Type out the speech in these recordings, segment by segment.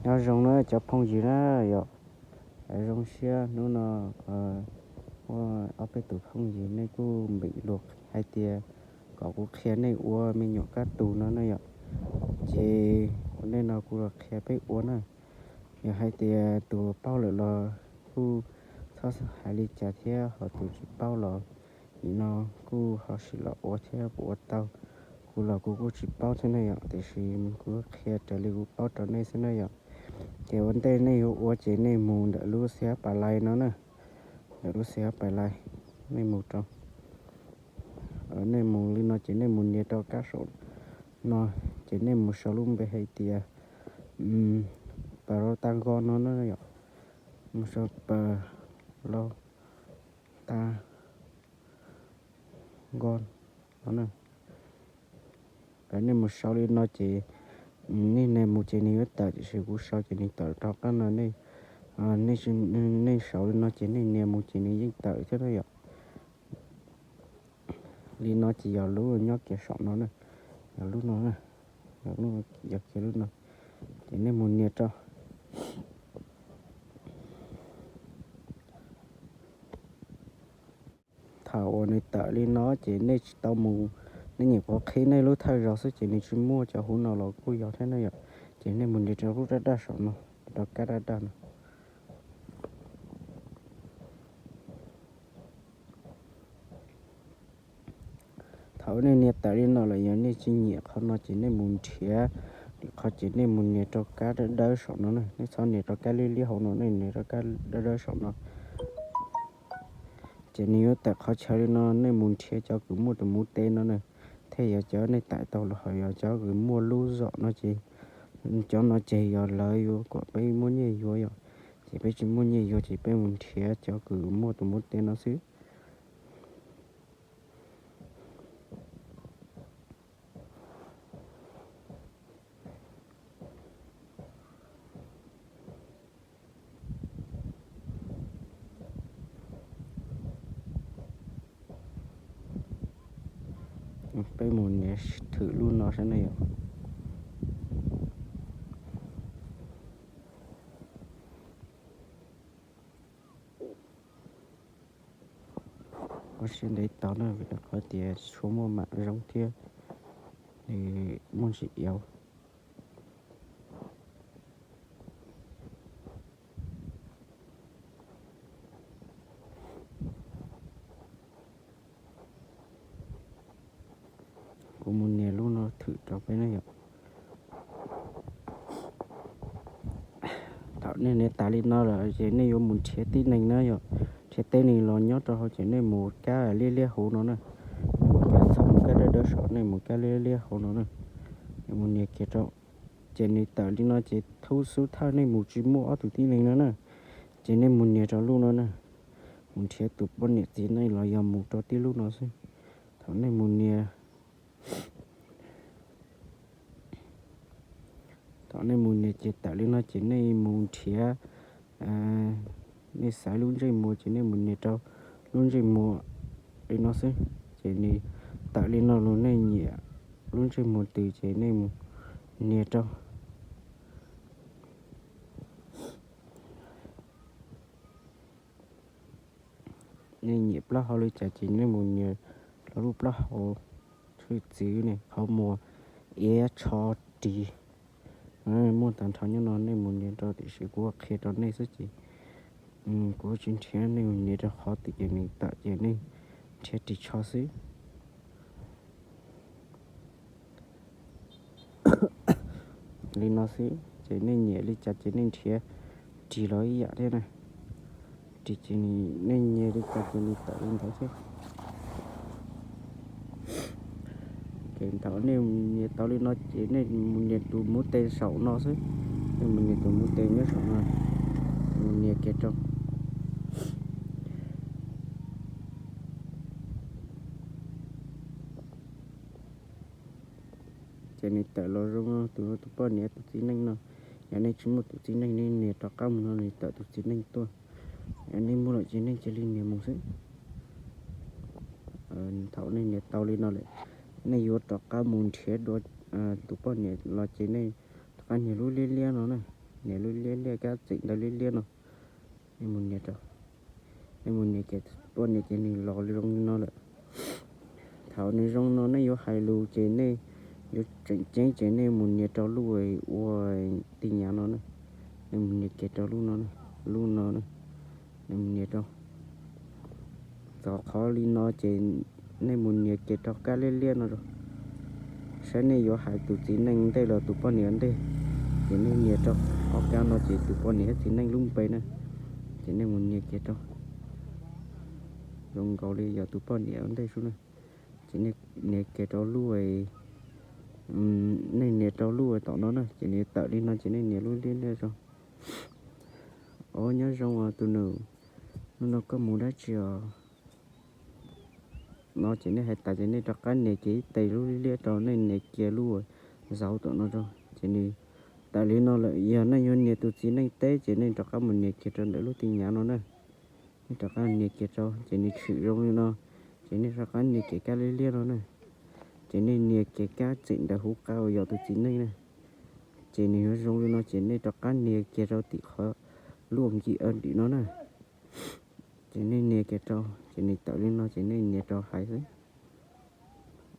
Nyob zoo na cov phooj ywg na yom, zoo siab hnub no muaj ob peb tus phooj ywg nej kuj npim lus hais tias kom kuv qhia nej ua me nyuam kab tus no na yom. Ces ua ntej no kuv los qhia peb ua na. Yog hais tias tus paub lawm los kuj txhob hais li cas thiab, ho tus tsis paub los nim no kuj ho sim los ua thiab puas ua tau. Kuv los kuv kuj tsis paub thiab na yom, tiam sis kuv qhia raws li kuv paub rau nej xwb na yom. Ces ua ntej nej yuav ua ces nej mus ntawm lub xab pas lais no na, ntawm lub xab pas lais, nej mus rau, nej mus li no ces nej mus nias rau kab saum no, ces nej mus sau lub npe hais tias Pab Lauj Tag Nkoj no na yom, mus sau Pab Lauj Tag Nkoj no na. Nej mus sau li no ces nej nias mus ces nws yuav tawm, tiam sis kuv sau ces nws tawm rov qab no. Nej sau li no ces nej nias mus ces nws yeej tawm thiab na yom. Li no ces yog lub nyob kiag saum no na, yog lub no, yog kiag lub no, ces nej mus nias rau. Thaum uas nws tawm li no ces nej tsis tau mus, nej nyuam qhuav qhib nej lub thawj zaug xwb ces nws tsis muaj cov huv no los kuj yog thiab na yom. Ces nej mus nias rau lub daj daj saum no, rau kab daj daj no. Thaum nej nias tawm li no lawm, yog nej tsis nyiam qhov no ces nej mus nrhiav li qhov ces nej mus nias rau kab dawb dawb saum no na, nej txhob nias rau kab liab liab hauv no, nej nias rau kab dawb dawb saum no. Ces nws yuav tawm qhov chaw li no, nej mus nrhiav cov kws muaj tus muv tes no na, thiaj yog cov nej tawm tau los ho yog cov kws muaj lub zom no ces, cov no ces yog lawv yuav kom peb muab nyiaj yuav yom. Ces peb tsis muaj nyiaj yuav ces peb mus nrhiav cov kws muaj tus muv tes no xwb. Peb mus nias thwm lub no saib na yom. Ua siab ntev tos na, vim rau qhov tias tshuav muaj mam zoo thiab nws muaj ntsis iauv. Kuv mus nias lub no thwm rau peb na yom. Thaum nej nias tas li no lawm ces nej yuav mus nrhiav tib neeg na yom, nrhiav tib neeg los nyob rau hauv ces nej mus kab liab liab hauv no na. Txhob mus kab dawb dawb saum, nej mus kab liab liab hauv no na. Mus nias kiag rau, ces nws tawm li no ces thub xub thawj nej mus tsis muaj ob tug tib neeg no na. Ces nej mus nias rau lub no na, mus nrhiav tus poj niam txiv neej los yog mus rau tib lub no xwb. Thaum nej mus nias Thaum nej mus nias ces tawm li no ces nej mus nrhiav, nej xaiv lub ntsej muag ces nej mus nias rau lub ntsej muag li no xwb. Ces nws tawm li no los nej nyiam lub ntsej muag twg ces nej mus nias rau. Nej nyiam plaub hau li cas ces nej mus nias rau lub plaub hau. Tshwj xeeb ne, qhov muag, iab, tsho, ris, muaj tag nrho nyob no, nej mus nias rau, tiam sis kuv qhia rau nej xwb ces kuv tsis nrhiav, nej mus nias rau qhov twg ces nws tawm ces nej nrhiav ris tsho xwb. Li no xwb ces nej nyiam li cas ces nej nrhiav ris los ib yam thiab na. Ris ces nej nyiam li cas ces nws tawm li ntawd xwb. Ces thaum nej nias tau li no ces nej mus nias tus muv tes saum no xwb. Nej mus nias tus muv tes nyob saum no, mus nias kiag rau. Ces nws tawm los zoo tus, tus poj niam tus txiv neej no. Yog nej tsis muaj tus txiv neej, nej nias rov qab mus no nws tawm tus txiv neej tuaj. Yog nej muaj lawm ces nej cia li nias mus xwb. Thaum nej nias tau li no lawm, nej yuav rov qab mus nrhiav dua tus poj niam los ces nej rov qab nias lub liab liab no na. nias lub liab liab kab txeem ntawd liab liab no. Nej mus nias rau, nej mus nias ces poj niam ces nws los zoo li no lawm. Thaum nws zoo no nej yuav hais lus ces nej yuav tseem ceeb ces nej mus nias rau lub ua ti nyav no na. Nej mus nias kiag rau lub no, lub no na, nej mus nias rau. Txog qhov li no ces nej mus nias kiag rau kab liab liab no rau, saib nej yuav hais tus txiv neej ntej los tus poj niam ntej. Ces nej nias rau ob kab no ces tus poj niam thiab txiv neej lub npe na. Ces nej mus nias kiag rau, zoo nkaus li yog tus poj niam ntej sub na. Ces nej nias kiag rau lub, nej nias rau lub tom no na, ces nws tawm li no ces nej nias lub liab liab rau. Os, nyob zoo os tus nus, hnub no koj mus dab tsi os? No ces nej hais tas ces nej rov qab nias kiag ib tes lub liab liab rau, nej nias kiag lub zauv tom no rau. Ces nws tawm li no lawm, yog nej yuav nias tus txiv neej teb ces nej rov qab mus nias kiag rau ntawm lub ti nyav no na. Nej rov qab nias kiag rau ces nws tshwm zoo li no, ces nej rov qab nias kiag kab liab liab no na. Ces nej nias kiag kab txeem ntawm hauv qab uas yog tus txiv neej na. Ces nws yuav zoo li no ces nej rov qab nias kiag rau tim qhov lub ncim dim no na. Ces nej nias kiag rau ces nws tawm li no ces nej nias rau hais xwb.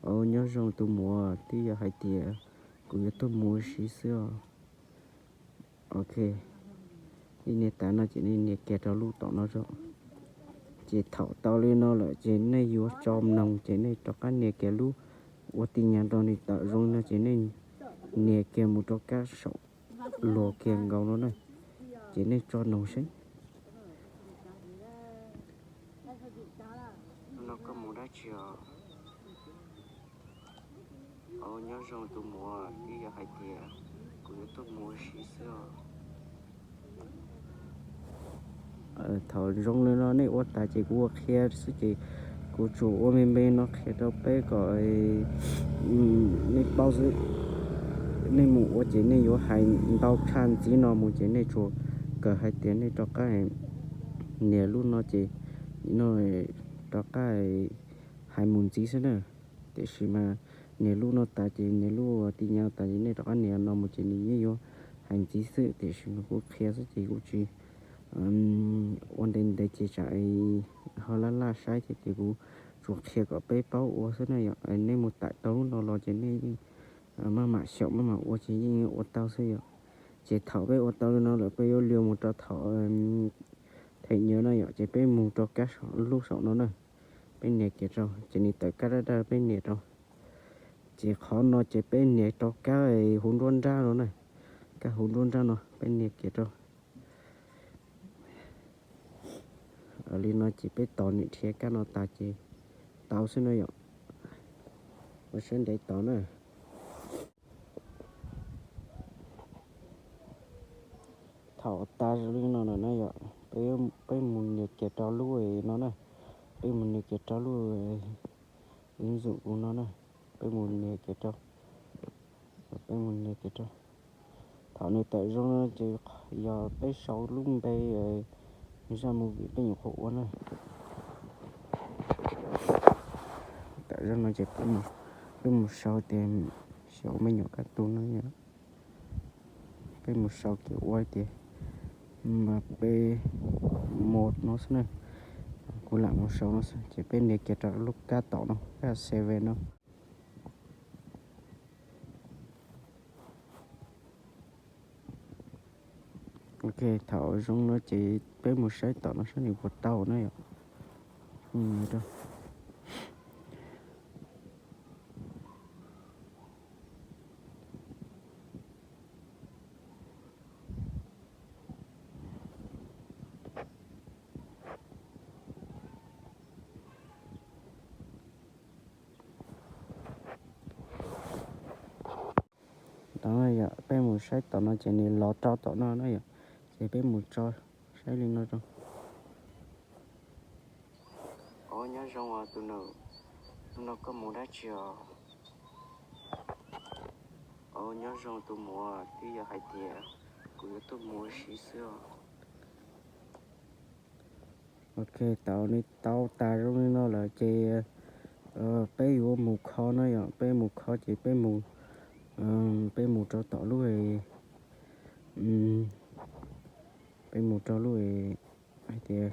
Os, nyob zoo tus muam, twb yog hais tias kuv yuav tuaj mus ua si xwb os. Ok, nej nias tas no ces nej nias kiag rau lub tom no rau. Ces thaum tau li no lawm ces nej yuav tso mloog ces nej rov qab nias kiag lub ua ti nyav rau, nws tawm zoo no ces nej nias kiag mus rau kab saum luag kiag nkaus no na. Ces nej tso noog seb. Hnub no koj mus dab tsi os? Os, nyob zoo tus muam, twb yog hais tias kuv yuav tuaj mus ua si xwb os. Thaum zoo li no nej ua tas ces kuv ua qhia xwb ces kuv tsuas ua me me no qhia rau peb kom nej paub xwb. Nej mus ua ces nej yuav hais ntau tshaj ntxiv no mus ces nej tsuas kawm hais tias nej rov qab nias lub no ces no rov qab hais mus ntxiv xwb na. Tiam sis mas nias lub no tas ces nias lub ti nyav tas ces nej rov qab nias no mus ces nws yeej yuav hais ntxiv xwb, tiam sis mas kuv qhia xwb ces kuv tsis ua ntev ntev ces tsam ho laj laj saib thiab ces kuv tsuas qhia kom peb paub ua xwb na yom. Nej mus tawm tau lub no los ces nej yeej maj mam xyaum maj mam ua ces yeej ua tau xwb yom. Ces thaum peb ua tau li no lawm peb yuav liuas mus rau thaum them nyias no yom, ces peb mus rau kab lub saum no na. Peb nias kiag rau ces nws tawm kab daj daj peb nias rau. Ces qhov no ces peb nias rau kab huv nruab nrab no na. Kab huv nruab nrab no peb nias kiag rau. Li no ces peb tos nws dhia kab no tas ces tau xwb no yom. Ua siab ntev tos na. Thaum tas zoo li no lawm na yom, peb mus nias kiag rau lub no na. Peb mus nias kiag rau lub ứng dụng no na. Peb mus nias kiag rau. Peb mus nias kiag rau. Thaum nws tawm zoo no ces yog peb sau lub npe zaj movie peb nyuam qhuav ua na. Tawm zoo no ces peb mus sau tias xyaum me nyuam kab tus no. Peb mus sau kiag ua tias peb mus no xwb na. Kuv lam mus sau no xwb ces peb nias kiag rau lub kab tom no, kab seven no. Ok, thaum zoo no ces peb mus saib tom no saib nws puas tau na yom. Tom no yom, peb mus saib tom no ces nws los rau tom no na yom, ces peb mus tso saib li no rau. Os, nyob zoo os tus nus, hnub no koj mus dab tsi os? Os, nyob zoo tus muam, twb yog hais tias kuv yuav tuaj mus ua si xwb os. Ok, tau li tau tas zoo li no lawm ces peb yuav mus kho no yom, peb mus kho ces peb mus, peb mus rau tom lub, Peb mus rau lub hais tias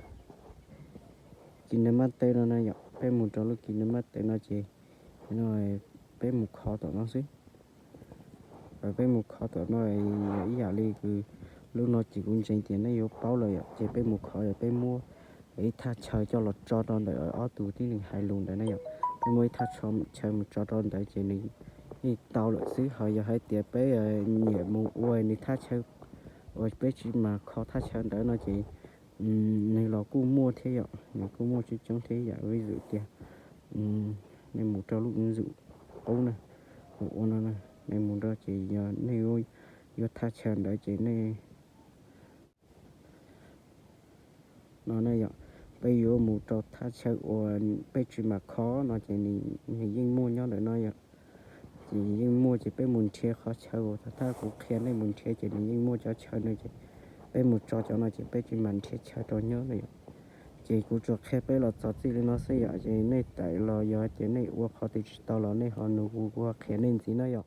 kis nab mab tev no na yom, peb mus rau lub kis nab mab tev no ces no peb mus khov tom no xwb. Peb mus khov tom no, ib yam li kws lub no ces kuv ntseeg tias nej yuav paub lawm yom, ces peb mus khov yog peb muab ib thaj chaw coj los tso rau ntawm ob tug tib neeg hais lus ntawd na yom. Peb muab ib thaj chaw mus tso rau ntawd ces nws yeej tau lawm xwb. Ho yog hais tias peb nyiam mus ua nws thaj chaw uas peb tsis mas khov thaj chaw ntawd no ces nws los kuj muaj thiab yom, nws kuj muaj coob coob thiab yom. Vis zum tias nej mus rau lub zus qub na, ua no, nej mus rau ces yog nej yuav thaj chaw ntawd ces nej no na yom, peb yuav mus rau thaj chaw uas peb tsis mas khov no ces nws yeej muaj nyob ntawm no yom. Ces yeej muaj ces peb mus nrhiav qhov chaw uas thaum thaj kuv qhia nej mus nrhiav ces nws yeej muaj cov chaw no ces peb mus tso cov no ces peb tsis mas nrhiav chaw rau nyob na yom. Ces kuv tsuas qhia peb los txog txij li no xwb yom, ces nej tawm los yog tias nej ua qhov twg tsis tau los nej ho nug kuv, kuv ho qhia nej ntxiv na yom.